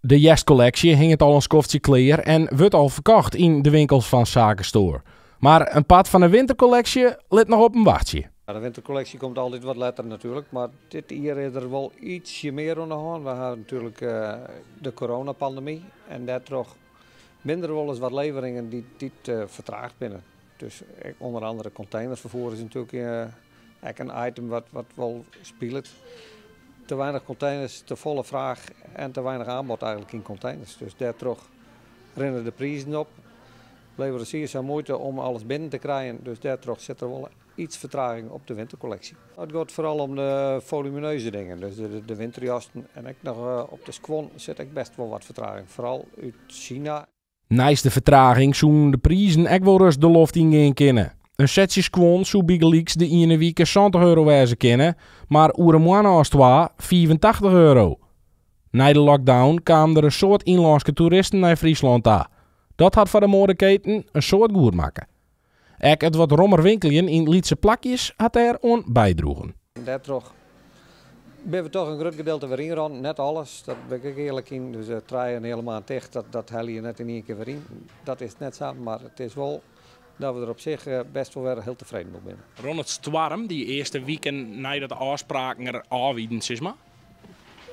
De hjerstkolleksje hinget al in skoftsje klear en wurdt al ferkocht yn de winkels fan Sakenstore. Mar in part fan de winterkolleksje lit noch op him wachtsje. De winterkolleksje komt altyd wat letter natuerlik, mar dit jier is der wol ytsje mear oan de hân. We ha natuerlik de coronapandemy en dêrtroch binne der wolris wat leveringen dy't fertraagd binne. Dus ek ûnder andere containerferfoer is natuerlik ek in item wat wol spilet. Te weinich containers, te folle fraach en te weinich aanbod eigentlik yn containers. Dus dêrtroch rinne de prizen op. Leveransiers ha muoite om alles binnen te krijen, dus dêrtroch sit der wol iets fertraging op de winterkolleksje. It giet foaral om de volumineuze dingen, dus de winterjassen en ek noch op de skuon sit ek best wol wat fertraging, foaral út Sina. Neist de fertraging soenen de prizen ek wol ris de loft yngean kinne. In setsje skuon soe bygelyks de iene wike €70 wêze kinne, mar oer in moanne as twa €85. Nei de lockdown kamen der in soad ynlânske toeristen nei Fryslân ta. Dat hat foar de moadeketen in soad goed makke. Ek it wat rommer winkeljen yn lytse plakjes hat dêr oan bydroegen. Dêrtroch binne we toch in grut gedeelte wer ynrûn. Net alles, dat bin ik ek earlik yn. Dus 3,5 maand ticht, dat helje je net yn ien kear wer yn. Dat is net sa, mar it is wol dat we der op sich best wol wer hiel tefreden oer binne. Rûn it stoarm, dy earste wiken neidat de ôfspraken der ôf wienen, sis mar?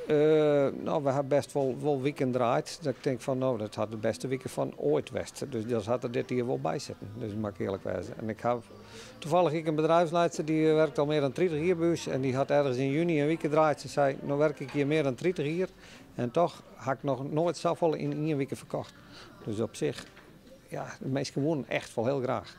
No, we ha best wol wiken draaid. Dat ik tink fan, no, dat hat de bêste wike fan oait west. Dus dat hat der dit jier wol by sitten. Dus moat ik earlik wêze. En ik ha toevallig ek in bedrijfsleidster, dy werkt al mear dan 30 jier by ús. En dy hat ergens yn juny in wike draaid. Se sei, no werk ik hjir mear dan 30 jier. En toch ha ik noch noait safolle yn ien wike ferkocht. Dus op sich, ja, de minsken woenen echt wol hiel graach.